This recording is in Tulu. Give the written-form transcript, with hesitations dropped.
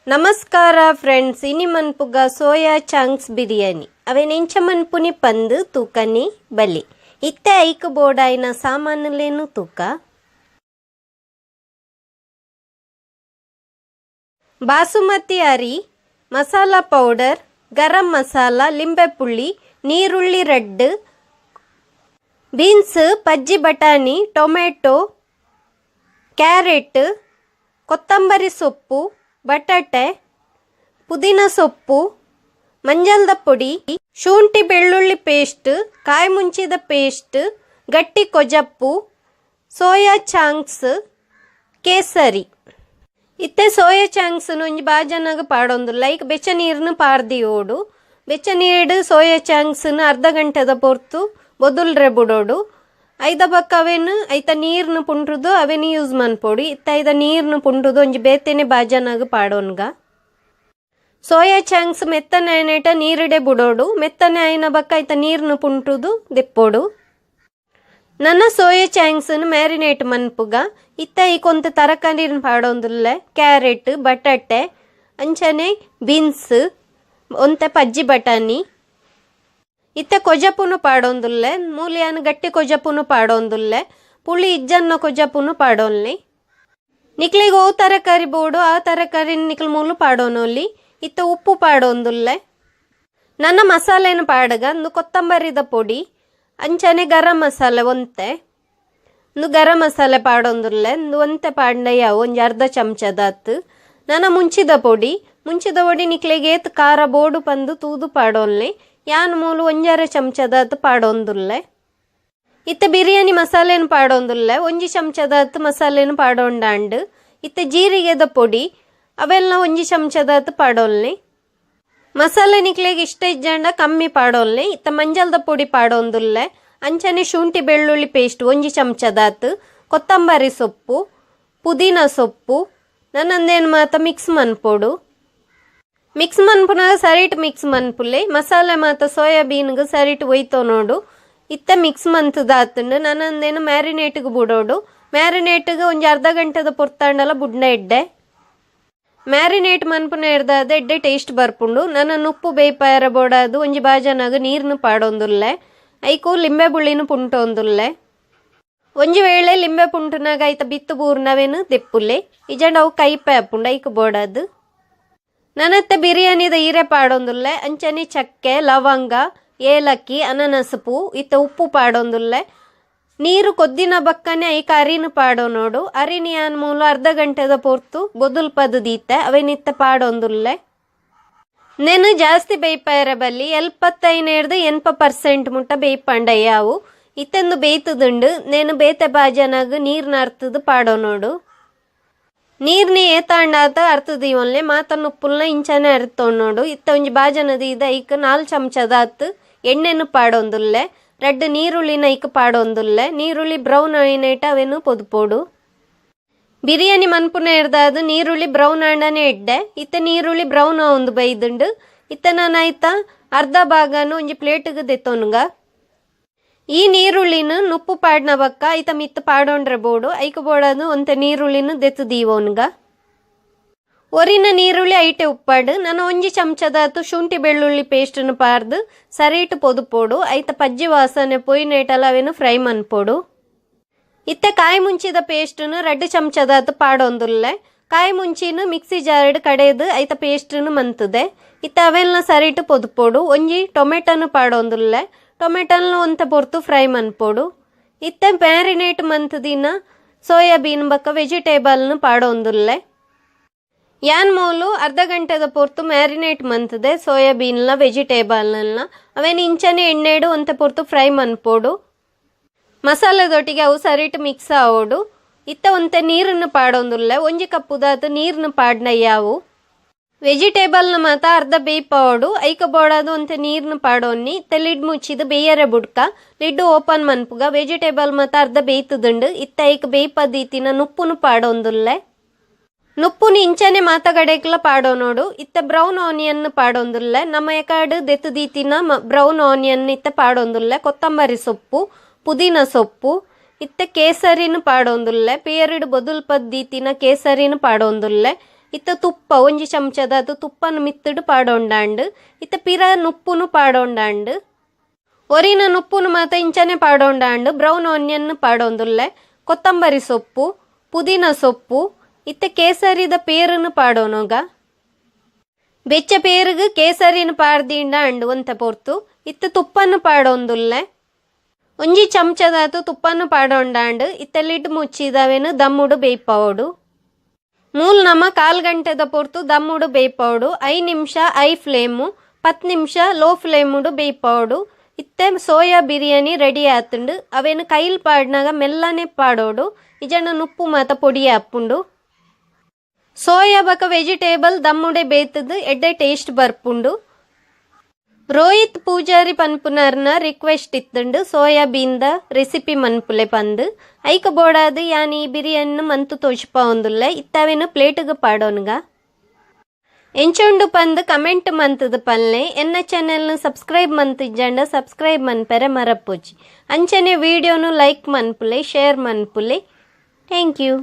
ನಮಸ್ಕಾರ ಫ್ರೆಂಡ್ಸ್, ಇನಿ ಮನ್ಪುಗ ಸೋಯಾ ಚಾಂಕ್ಸ್ ಬಿರಿಯಾನಿ ಅವೇನ್ ಎಂಚ ಮನ್ಪುನಿ ಪಂದು ತೂಕನಿ ಬಲಿ ಇತ್ತೆ ಐಕ್ ಬೋಡಾಯಿನ ಸಾಮಾನುಲೇನು ತೂಕ. ಬಾಸುಮತಿ ಅರಿ, ಮಸಾಲಾ ಪೌಡರ್, ಗರಂ ಮಸಾಲಾ, ಲಿಂಬೆ ಪುಳ್ಳಿ, ನೀರುಳ್ಳಿ ರಡ್ಡು, ಬೀನ್ಸ್, ಪಜ್ಜಿ ಬಟಾಣಿ, ಟೊಮೆಟೊ, ಕ್ಯಾರೆಟ್, ಕೊತ್ತಂಬರಿ ಸೊಪ್ಪು, ಬಟಾಟೆ, ಪುದೀನ ಸೊಪ್ಪು, ಮಂಜಲ್ದ ಪೊಡಿ, ಶುಂಠಿ ಬೆಳ್ಳುಳ್ಳಿ ಪೇಸ್ಟ್, ಕಾಯಿ ಮುಂಚಿದ ಪೇಸ್ಟ್, ಗಟ್ಟಿ ಕೊಜಪ್ಪು, ಸೋಯಾ ಚಾಂಕ್ಸ್, ಕೇಸರಿ. ಇತ್ತೆ ಸೋಯಾ ಚಾಂಕ್ಸ್ ಒಂಜಿ ಬಾಜನಗ ಪಾಡೊಂದು ಲೈಕ್ ಬೆಚ್ಚ ನೀರ್ನು ಪಾರ್ದಿ ಓಡು. ಬೆಚ್ಚ ನೀರು ಸೋಯಾ ಚಾಂಕ್ಸ್ ಅರ್ಧ ಗಂಟೆದ ಪೊರ್ತು ಬೊದುಲ್ರೆ ಬುಡೋಡು. ಐದ ಬಕ್ಕ ಅವೇನು ಐತ ನೀರ್ನು ಪುಂಡ್ರುದು ಅವೇನು ಯೂಸ್ ಮನ್ಪೊಡು. ಇತ್ತ ಐದ ನೀರ್ನು ಪುಂಡ್ರುದು ಒಂಜಿ ಬೇತೆನೆ ಬಾಜನಾಗ ಪಾಡೋನ್ಗ. ಸೋಯಾ ಚಾಂಕ್ಸ್ ಮೆತ್ತನೆ ಆಯ್ನೇಟ ನೀರುಡೆ ಬುಡೋಡು. ಮೆತ್ತನೆ ಆಯ್ನ ಬಕ್ಕ ಐತ ನೀರ್ನು ಪುಂಟ್ರುದು ದೆಪ್ಪೋಡು. ನನ್ನ ಸೋಯಾ ಚಾಂಕ್ಸ್ ಮ್ಯಾರಿನೇಟ್ ಮನ್ಪುಗ. ಇತ್ತ ಈ ಕೊಂತ ತರಕಾರಿನ ಪಾಡೊಂದುಲ್ಲೆ ಕ್ಯಾರೆಟ್, ಬಟಾಟೆ, ಅಂಚನೆ ಬೀನ್ಸ್, ಒಂತೆ ಪಜ್ಜಿ ಬಟಾಣಿ. ಇತ್ತೆ ಕೊಜಪುನು ಪಾಡೊಂದುಲ್ಲೆ ಮೂಲಿಯಾನ ಗಟ್ಟಿ ಕೊಜಪುನು ಪಾಡೊಂದುಲ್ಲೆ ಪುಳಿ ಇಜ್ಜನ್ನ ಕೊಜಪುನು ಪಾಡೊನ್ಲಿ. ನಿಕ್ಲಿಗೆ ಓ ತರಕಾರಿ ಬೋಡು ಆ ತರಕಾರಿ ನಿಕ್ಲು ಮೂಲು ಪಾಡೋನೊಲಿ. ಇತ್ತೆ ಉಪ್ಪು ಪಾಡೊಂದುಲ್ಲೆ. ನನ್ನ ಮಸಾಲೆನ ಪಾಡಗ ಅಂದು ಕೊತ್ತಂಬರಿದ ಪೊಡಿ, ಅಂಚನೆ ಗರಂ ಮಸಾಲೆ ಒಂತೆ ಇಂದು ಗರಂ ಮಸಾಲೆ ಪಾಡೊಂದುಲ್ಲೆ ಇಂದು ಒಂತೆ ಪಾಡ್ಂಡ ಯಾವು ಒಂಜಿ ಅರ್ಧ ಚಮಚದಾತ್. ನನ್ನ ಮುಂಚಿದ ಪೊಡಿ, ಮುಂಚಿದ ಪೊಡಿ ನಿಕ್ಲೆಗೆ ಏತ್ ಖಾರ ಬೋಡು ಪಂದು ತೂದು ಪಾಡೊನ್ಲಿ. ಯಾನ್ ಮೂಲು ಒಂಜಾರೆ ಚಮಚದಾತ್ ಪಾಡೊಂದುಲ್ಲೆ. ಇತ್ತೆ ಬಿರಿಯಾನಿ ಮಸಾಲೆನ ಪಾಡೊಂದುಲ್ಲೆ ಒಂಜಿ ಚಮಚದಾತ್ ಮಸಾಲೆನ ಪಾಡೊಂಡಾಂಡ್. ಇತ್ತೆ ಜೀರಿಗೆದ ಪೊಡಿ ಅವೆಲ್ಲ ಒಂಜಿ ಚಮಚದಾತ್ ಪಾಡೊನ್ಲಿ. ಮಸಾಲೆ ನಿಕ್ಲೆಗೆ ಇಷ್ಟ ಇಜ್ಜಾಂಡ ಕಮ್ಮಿ ಪಾಡೊನ್ಲಿ. ಇತ್ತೆ ಮಂಜಲ್ದ ಪೊಡಿ ಪಾಡೊಂದುಲ್ಲೆ. ಅಂಚನೆ ಶುಂಠಿ ಬೆಳ್ಳುಳ್ಳಿ ಪೇಸ್ಟ್ ಒಂಜಿ ಚಮಚದಾತ್, ಕೊತ್ತಂಬರಿ ಸೊಪ್ಪು, ಪುದೀನ ಸೊಪ್ಪು ನನ್ನಂದೇನು ಮಾತ ಮಿಕ್ಸ್ ಮನ್ಪೊಡು. ಮಿಕ್ಸ್ ಮನ್ಪುನಾಗ ಸರಿಟ್ ಮಿಕ್ಸ್ ಮನ್ಪುಲೆ. ಮಸಾಲೆ ಮಾತ ಸೋಯಾಬೀನ್ಗೆ ಸರಿಟ್ ಒಯ್ತೋ ನೋಡು. ಇತ್ತ ಮಿಕ್ಸ್ ಮಂತದಾತುಂಡು. ನನ್ನಂದೇನು ಮ್ಯಾರಿನೇಟ್ಗೆ ಬುಡೋಡು. ಮ್ಯಾರಿನೇಟ್ಗೆ ಒಂಜಿ ಅರ್ಧ ಗಂಟೆದ ಪೊರ್ತಾಂಡಲ ಬುಡ್ನ ಎಡ್ಡೆ. ಮ್ಯಾರಿನೇಟ್ ಮನ್ಪುನ ಎಡ್ದಾದ ಎಡ್ಡೆ ಟೇಸ್ಟ್ ಬರ್ಪುಂಡು. ನನ್ನ ಉಪ್ಪು ಬೇಯ್ಪಾಯರ ಬೋಡಾದು ಒಂಜಿ ಬಾಜನಾಗ ನೀರ್ನು ಪಾಡೊಂದುಲ್ಲೆ. ಐಕು ಲಿಂಬೆ ಬುಳ್ಳಿನ ಪುಂಟೊಂದುಲ್ಲೆ. ಒಂಜಿ ವೇಳೆ ಲಿಂಬೆ ಪುಂಟುನಾಗ ಐತ ಬಿತ್ತು ಬೂರ್ನವೇನು ದೆಪ್ಪುಲ್ಲೆ. ಇಜಂಡ ಅವು ಕೈಪೆ ಆಪುಂಡು ಐಕು ಬೋಡಾದು. ನನ್ನತ್ತೆ ಬಿರಿಯಾನಿದ ಈರೆ ಪಾಡೊಂದುಲ್ಲೆ. ಅಂಚನೆ ಚಕ್ಕೆ, ಲವಂಗ, ಏಲಕ್ಕಿ, ಅನನಸು ಪೂ, ಇತ್ತ ಉಪ್ಪು ಪಾಡೊಂದುಲ್ಲೆ. ನೀರು ಕೊದ್ದಿನ ಬಕ್ಕನೆ ಐಕ ಅರಿನ ಪಾಡೋ ನೋಡು. ಅರಿನಿ ಯಾನ್ ಮೂಲು ಅರ್ಧ ಗಂಟೆದ ಪೊರ್ತು ಬೊದುಲ್ ಪದು ದೀತೆ ಅವೇನಿತ್ತ ಪಾಡೊಂದುಲ್ಲೆ. ನೆನು ಜಾಸ್ತಿ ಬೇಯ್ಪಾಯರ ಬಲ್ಲಿ 75-80% ಮುಟ್ಟ ಬೇಯ್ಪಂಡ ಯಾವು. ಇತ್ತೆಂದು ಬೇಯ್ತದುಂಡು. ನೇನು ಬೇತೆ ಬಾಜನಾಗ ನೀರ್ನ ಅರ್ತದು ಪಾಡೋ ನೋಡು. ನೀರ್ನಿ ಏತಾಂಡಾತ ಅರ್ತದೀವನ್ಲೆ ಮಾತನ್ನು ಉಪ್ಪುಲ್ನ ಇಂಚನೆ ಅರ್ತೋಣ್ ನೋಡು. ಇತ್ತ ಒಂಜಿ ಬಾಜನದ ಇದ ಐಕ್ 4 ಚಮಚದಾತ್ ಎಣ್ಣೆನು ಪಾಡೊಂದುಲ್ಲೆ. ರಡ್ಡ್ ನೀರುಳ್ಳಿನ ಐಕ್ ಪಾಡೊಂದುಲ್ಲೆ. ನೀರುಳ್ಳಿ ಬ್ರೌನ್ ಆಯಿನೇಟ ಅವೇನು ಪೊದುಪೋಡು. ಬಿರಿಯಾನಿ ಮನ್ಪುನ ಎಡ್ದಾದು ನೀರುಳ್ಳಿ ಬ್ರೌನ್ ಆಂಡನೆ ಎಡ್ಡೆ. ಇತ್ತ ನೀರುಳ್ಳಿ ಬ್ರೌನ್ ಒಂದು ಬೈದುಂಡು. ಇತ್ತ ನಾನು ಆಯ್ತಾ ಅರ್ಧ ಭಾಗನು ಒಂಜಿ ಪ್ಲೇಟ್ಗೆ ದೆತ್ತೊನ್ಗ. ಈ ನೀರುಳ್ಳಿನ ನುಪ್ಪು ಪಾಡ್ನ ಬಕ್ಕ ಐತ ಮಿತ್ತು ಪಾಡೊಂಡ್ರೆ ಬೋಡು. ಐಕ ಬೋಡದು ಒಂತೆ ನೀರುಳ್ಳಿನ ದೆತ್ತು ದೀವೋನ್ಗ. ಒರಿನ ನೀರುಳ್ಳಿ ಐಟೆ ಉಪ್ಪಾಡು. ನಾನು ಒಂಜಿ ಚಮಚದಾತು ಶುಂಠಿ ಬೆಳ್ಳುಳ್ಳಿ ಪೇಸ್ಟನ್ನು ಪಾರ್ದು ಸರಿಟು ಪೊದುಪೋಡು. ಐತ ಪಜ್ಜಿ ವಾಸನೆ ಪೊಯ್ನೇಟಲ ಅವೇನು ಫ್ರೈ ಮನ್ಪೋಡು. ಇತ್ತೆ ಕಾಯಿ ಮುಂಚಿದ ಪೇಸ್ಟನ್ನು 2 ಚಮಚದಾತು ಪಾಡೊಂದುಲ್ಲೆ. ಕಾಯಿ ಮುಂಚಿನ ಮಿಕ್ಸಿ ಜಾರ್ಡ್ ಕಡೆದು ಐತ ಪೇಸ್ಟನ್ನು ಮಂತದೆ. ಇತ್ತ ಅವೆಲ್ಲ ಸರಿಟು ಪೊದುಪೋಡು. ಒಂಜಿ ಟೊಮೆಟೊನು ಪಾಡೊಂದುಲ್ಲೆ. ಟೊಮೆಟೊನ ಒಂತೆ ಪೊರ್ತು ಫ್ರೈ ಮನ್ಪೋಡು. ಇತ್ತೆ ಮ್ಯಾರಿನೇಟ್ ಮಂತದಿನ ಸೋಯಾಬೀನ್ ಬಕ್ಕ ವೆಜಿಟೇಬಲ್ನು ಪಾಡೊಂದುಲ್ಲೆ. ಯಾನ್ ಮೂಲು ಅರ್ಧ ಗಂಟೆದ ಪೊರ್ತು ಮ್ಯಾರಿನೇಟ್ ಮಂತದೆ ಸೋಯಾಬೀನ್ಲ ವೆಜಿಟೇಬಲ್ನ. ಅವೇನು ಇಂಚನೆ ಎಣ್ಣೆಡು ಒಂತೆ ಪೊರ್ತು ಫ್ರೈ ಮನ್ಪೋಡು. ಮಸಾಲೆದೊಟ್ಟಿಗೆ ಅವು ಸರಿಟು ಮಿಕ್ಸ್ ಆವೋಡು. ಇತ್ತ ಒಂತೆ ನೀರನ್ನು ಪಾಡೊಂದುಲ್ಲೆ. ಒಂಜಿ ಕಪ್ಪುದಾತು ನೀರನ್ನು ಪಾಡ್ನ ಯಾವು. ವೆಜಿಟೇಬಲ್ನ ಮಾತ ಅರ್ಧ ಬೇಯ್ಪಾವೋಡು. ಐಕ ಬೋಡಾದು ಒಂತೆ ನೀರ್ನು ಪಾಡೊನ್ನಿ. ಇತ್ತೆ ಲಿಡ್ ಮುಚ್ಚಿದು ಬೇಯರೆ ಬುಡ್ಕ. ಲಿಡ್ ಓಪನ್ ಮನ್ಪುಗ. ವೆಜಿಟೇಬಲ್ ಮಾತ ಅರ್ಧ ಬೇಯ್ತದುಂಡು. ಇತ್ತ ಐಕ ಬೇಯ್ಪದೀತಿನ ನುಪ್ಪುನು ಪಾಡೊಂದುಲ್ಲೆ. ನುಪ್ಪುನು ಇಂಚನೆ ಮಾತಗಡೆಕ್ಲ ಪಾಡೋ ನೋಡು. ಇತ್ತ ಬ್ರೌನ್ ಆನಿಯನ್ ಪಾಡೊಂದುಲ್ಲೆ. ನಮ್ಮ ಎಕಾಡು ದೆತ್ತು ದೀತಿನ ಬ್ರೌನ್ ಆನಿಯನ್ ಇತ್ತ ಪಾಡೊಂದುಲ್ಲೆ. ಕೊತ್ತಂಬರಿ ಸೊಪ್ಪು, ಪುದೀನ ಸೊಪ್ಪು, ಇತ್ತ ಕೇಸರಿನ ಪಾಡೊಂದುಲ್ಲೆ. ಪೇರಿಡು ಬೊದುಲ್ ಪದ್ದೀತಿನ ಕೇಸರಿನ ಪಾಡೊಂದುಲ್ಲೆ. ಇತ್ತೆ ತುಪ್ಪ ಒಂಜಿ ಚಮಚದಾತ್ ತುಪ್ಪನು ಮಿತ್ತುಡು ಪಾಡೊಂಡಾಂಡ್. ಇತ್ತೆ ಪಿರ ನುಪ್ಪುನು ಪಾಡೊಂಡಾಂಡ್. ಒರಿನ ನುಪ್ಪುನು ಮಾತ ಇಂಚನೆ ಪಾಡೊಂಡಾಂಡ್. ಬ್ರೌನ್ ಆನಿಯನ್ ಪಾಡೊಂದುಲ್ಲೆ, ಕೊತ್ತಂಬರಿ ಸೊಪ್ಪು, ಪುದೀನ ಸೊಪ್ಪು, ಇತ್ತೆ ಕೇಸರಿದ ಪೇರುನು ಪಾಡೊನುಗ. ಬೆಚ್ಚ ಪೇರುಗು ಕೇಸರಿನ ಪಾಡ್ದಿಂಡ ಅಂಡ್ ಒಂತೆ ಪೊರ್ತು. ಇತ್ತೆ ತುಪ್ಪನು ಪಾಡೊಂದುಲ್ಲೆ. ಒಂಜಿ ಚಮಚದಾತ್ ತುಪ್ಪನು ಪಾಡೊಂಡಾಂಡ್. ಇತ್ತೆ ಲಿಡ್ ಮುಚ್ಚಿದವೇನು ದಮ್ಮುಡು ಬೇಯ್ಪಾವೊಡು. ಮೂಲು ನಮ ಕಾಲ್ ಗಂಟೆದ ಪೊರ್ತು ದಮ್ಮುಡು ಬೇಯ್ಪಾವೊಡು. 5 ನಿಮಿಷ I flame, 10 ನಿಮಿಷ ಲೋ ಫ್ಲೇಮುಡು ಬೇಯ್ಪಾವೊಡು. ಇತ್ತೆ ಸೋಯಾ ಬಿರಿಯಾನಿ ರೆಡಿ ಆತುಂಡು. ಅವೇನು ಕೈಲ್ ಪಾಡ್ನಾಗ ಮೆಲ್ಲನೆ ಪಾಡೋಡು, ಇಜನ ನುಪ್ಪು ಮಾತ ಪೊಡಿ ಆಪುಂಡು. ಸೋಯಾ ಬಕ ವೆಜಿಟೇಬಲ್ ದಮ್ಮುಡೆ ಬೇಯ್ತದು ಎಡ್ಡೆ ಟೇಸ್ಟ್ ಬರ್ಪುಂಡು. ರೋಹಿತ್ ಪೂಜಾರಿ ಪನ್ಪುನರ್ನ ರಿಕ್ವೆಸ್ಟ್ ಇತ್ತುಂಡು ಸೋಯಾಬೀನ್ the recipe ಮನ್ಪುಲೆ ಪಂದು. ಐಕ ಬೋಡಾದ್ ಯಾನ್ ಈ ಬಿರಿಯಾನಿ ಮಂತು ತೋಜಿಪಾವೊಂದುಲ್ಲೆ. ಇತ್ತವೇನು ಪ್ಲೇಟ್ಗ್ ಪಾಡೋನುಗ. ಎಂಚುಂಡು ಪಂದು ಕಮೆಂಟ್ ಮಂತುದು ಪಲ್ಲೆ. ಎನ್ನ ಚಾನೆಲ್ನು ಸಬ್ಸ್ಕ್ರೈಬ್ ಮಂತಿಜ್ಜಂಡ ಸಬ್ಸ್ಕ್ರೈಬ್ ಮನ್ಪೆರೆ ಮರಪೊಚ್ಚಿ. ಅಂಚನೆ ವಿಡಿಯೋನು ಲೈಕ್ ಮನ್ಪುಲೆ, ಶೇರ್ ಮನ್ಪುಲೆ. Thank you.